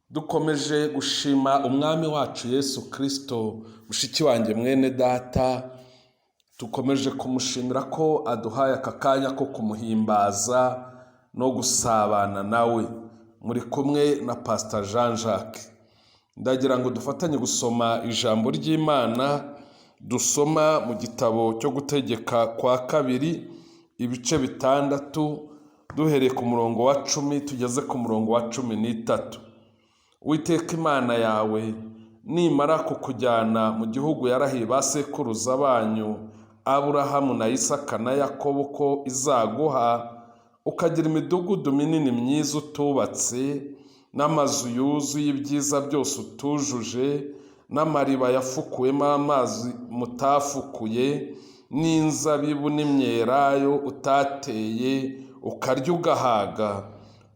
Dukomeje gushima Umwami wacu Yesu Kirisito. Mushiki wanjye, mwene data, dukomeje kumushimira ko aduhaye aka kanya ko kumuhimbaza no gusabana nawe. Muri kumwe na Pasita Jean Jacques. Ndagira ngo dufatanye gusoma ijambo ry'Imana, dusoma mu gitabo cyo Gutegeka kwa Kabiri, ibice 6, duhereye ku murongo wa 10 tugeze ku murongo wa 13. Uwiteka Imana yawe nimara kukujyana mu gihugu yarahiye ba sekuruza banyu Aburahamu na Isaka na Yakobo ko izaguha, ukagira imidugudu minini myiza utubatse, n'amazu yuzuye ibyiza byose utujuje, n'amariba yafukuwemo amazi mutafukuye, n'inzabibu n'imyelayo utateye, ukarya ugahaga,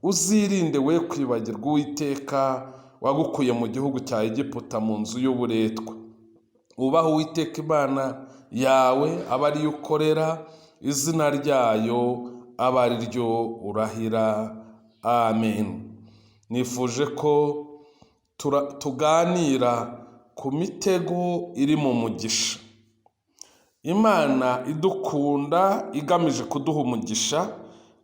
uzirinde we kwibagirwa Uwiteka wagukuye mu gihugu cya Egiputa, mu nzu y'uburetwa. Wubahe Uwiteka Imana yawe, abe ariyo ukorera, izina ryayo abe ari ryo urahira. Amen. Nifuje ko tuganira ku mitego iri mu mugisha. Imana idukunda, igamije kuduha umugisha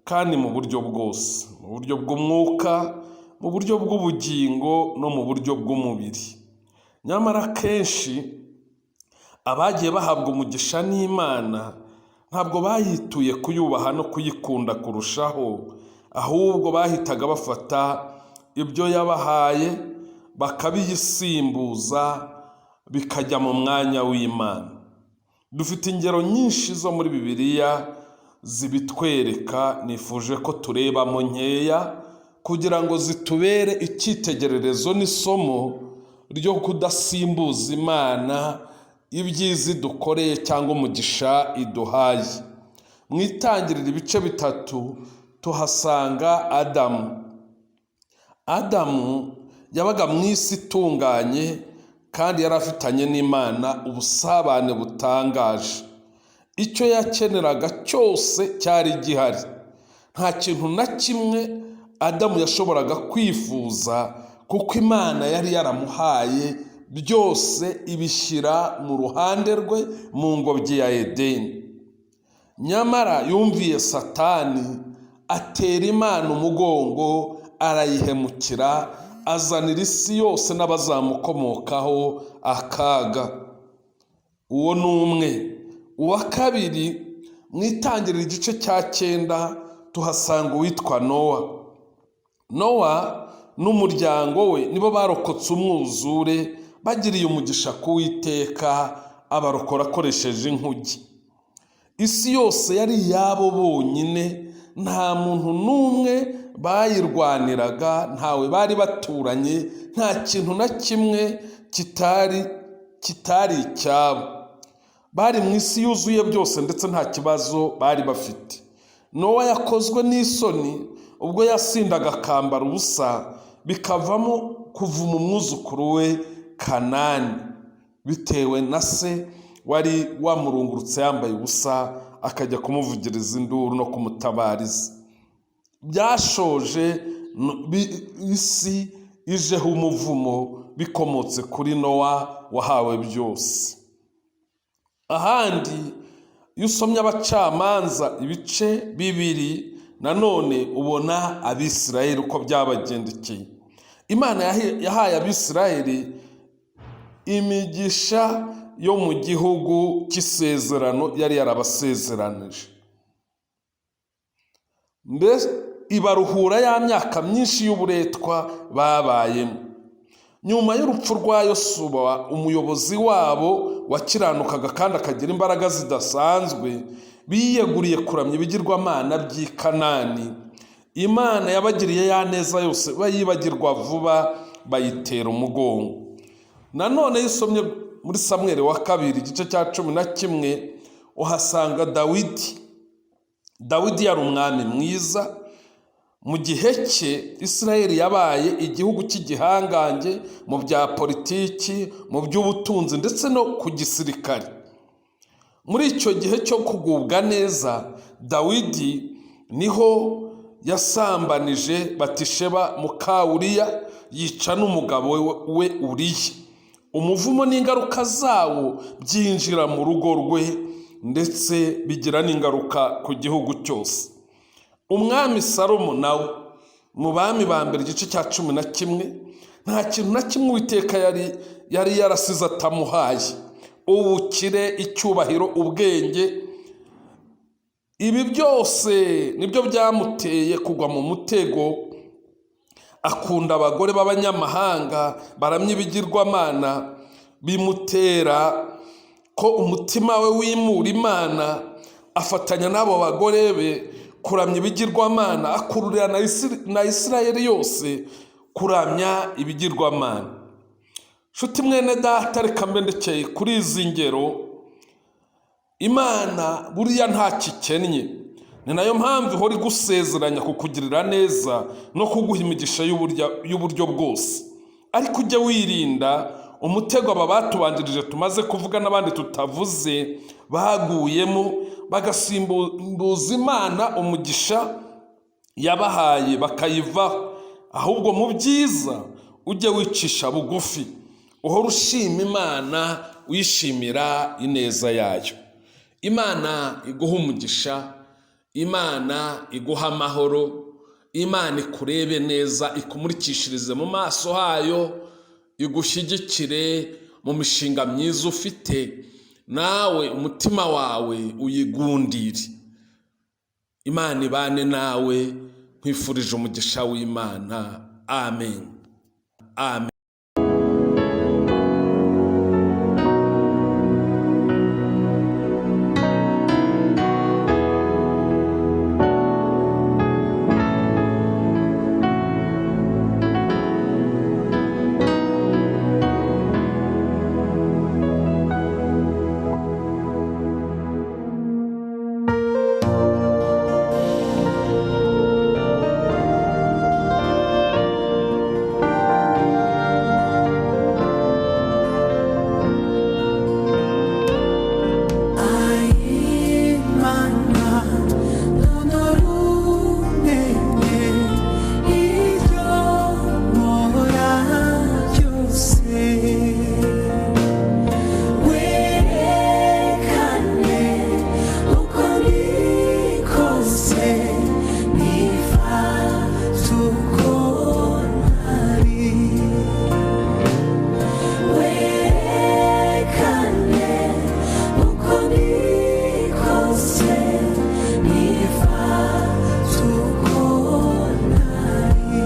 kandi mu buryo bwose, mu buryo bw'umwuka, mu buryo bw'ubugingo no mu buryo bw'umubiri. Nyamara kenshi abagiye bahabwa umugisha n'Imana ntabwo bayituye kuyubaha no kuyikunda kurushaho, ahubwo bahitaga bafata ibyo yabahaye bakabiyisimbuza, bikajya mu mwanya w'Imana. Dufite ingero nyinshi zo muri Bibiliya zibitwereka. Nifuje ko turebamo nkeya kugira ngo zitubere icyitegererezo n'isomo ryo kudasimbuza Imana ibyiza idukoreye cyangwa umugisha iduhaye. Mu Itangiriro ibice 3 tuhasanga Adamu. Adamu yabaga mu isi itunganye kandi yari afitanye n'Imana ubusabane butangaje. Icyo yakeneraga cyose cyari gihari. Nta kintu na kimwe Adamu yashoboraga kwifuza, kuko Imana yari yaramuhaye byose, ibishyira mu ruhande rwe mu ngobyi ya Edeni. Nyamara yumviye Satani, atera Imana umugongo, arayihemukira, azanira isi yose n'abazamukomokaho akaga. Uwo ni umwe. Uwa kabiri, mu Itangiriro igice cya 9 tuhasanga uwitwa Nowa. Nowa n'umuryango we nibo barokotse umwuzure, bagiriye umugisha ku Witeka, abarokora akoresheje inkuge. Isi yose yari iyabo bonyine, nta muntu n'umwe bayirwaniraga, ntawe bari baturanye, nta kintu na kimwe kitari icyabo. Bari mu isi yuzuye byose, ndetse nta kibazo bari bafite. Nowa yakozwe n'isoni ubwo yasindaga akambara ubusa, bikavamo kuvuma umwuzukuru we Kanani, bitewe na se wari wamurungurutse yambaye ubusa, akajya kumuvugiriza induru no kumutabariza. Byashoje isi ijeho umuvumo bikomotse kuri Nowa wahawe byose. Ahandi, iyo usomye Abacamanza ibice 2, nanone ubona Abisirayeli uko byabagendekeye. Imana yahaye Abisirayeli imigisha yo mu gihugu cy'isezerano yari yarabasezeranije, mbese ibaruhura ya myaka myinshi y'uburetwa babayemo. Nyuma y'urupfu rwa Yosuwa, umuyobozi wabo wakiranukaga kandi akagira imbaraga zidasanzwe, biyeguriye kuramya ibigirwamana by'i Kanani. Imana yabagiriye ya neza yose bayibagirwa vuba, bayitera umugongo. Nanone iyo usomye muri Samweri wa Kabiri igice cya 11, uhasanga Dawidi. Dawidi yari umwami mwiza. Mu gihe cye Israel yabaye igihugu cy'igihangange mu bya politiki, mu by'ubutunzi ndetse no ku gisirikare. Muri icyo gihe cyo kugubwa neza, Dawidi niho yasambanije Batisheba muka Uriya. yica n'umugabo we Uriya. Umuvumo n'ingaruka zawo byinjira mu rugo rwe, ndetse bigira n'ingaruka ku gihugu cyose. Umwami Salomo nawe mu Bami ba Mbere igice cya 11, nta kintu na kimwe Uwiteka yari yarasize atamuhaye: ubukire, icyubahiro, ubwenge. Ibi byose nibyo byamuteye kugwa mu mutego, akunda abagore b'abanyamahanga baramya ibigirwamana, bimutera ko umutima we wimura Imana, afatanya n'abo bagore be kuramya ibigirwamana, akururira na Isirayeli yose kuramya ibigirwamana. Nshuti mwene data, reka mbe ndekeye kuri izi ngero. Imana buriya ntakikennye, ni nayo mpamvu ihora igusezeranya kukugirira neza no kuguha imigisha y'uburyo bwose. Ariko ujye wirinda umutego aba batubanjirije tumaze kuvuga n'abandi tutavuze baguyemo, bagasimbuza Imana umugisha yabahaye bakayivaho. Ahubwo mu byiza ujye wicisha bugufi, uhora ushima Imana, wishimira ineza yayo. Imana iguha umugisha, Imana iguha amahoro, Imana ikurebe neza, ikumurikishirize mu maso hayo, igushyigikire mu mishinga myiza ufite, nawe umutima wawe uyigundire. Imana ibane nawe, nkwifurije umugisha w'Imana. Amen, amen. Imana nonorumenye ibyo nkora byose, werekane uko ndi kose, nifate uko ntari. Werekane uko ndi kose, nifate uko ntari.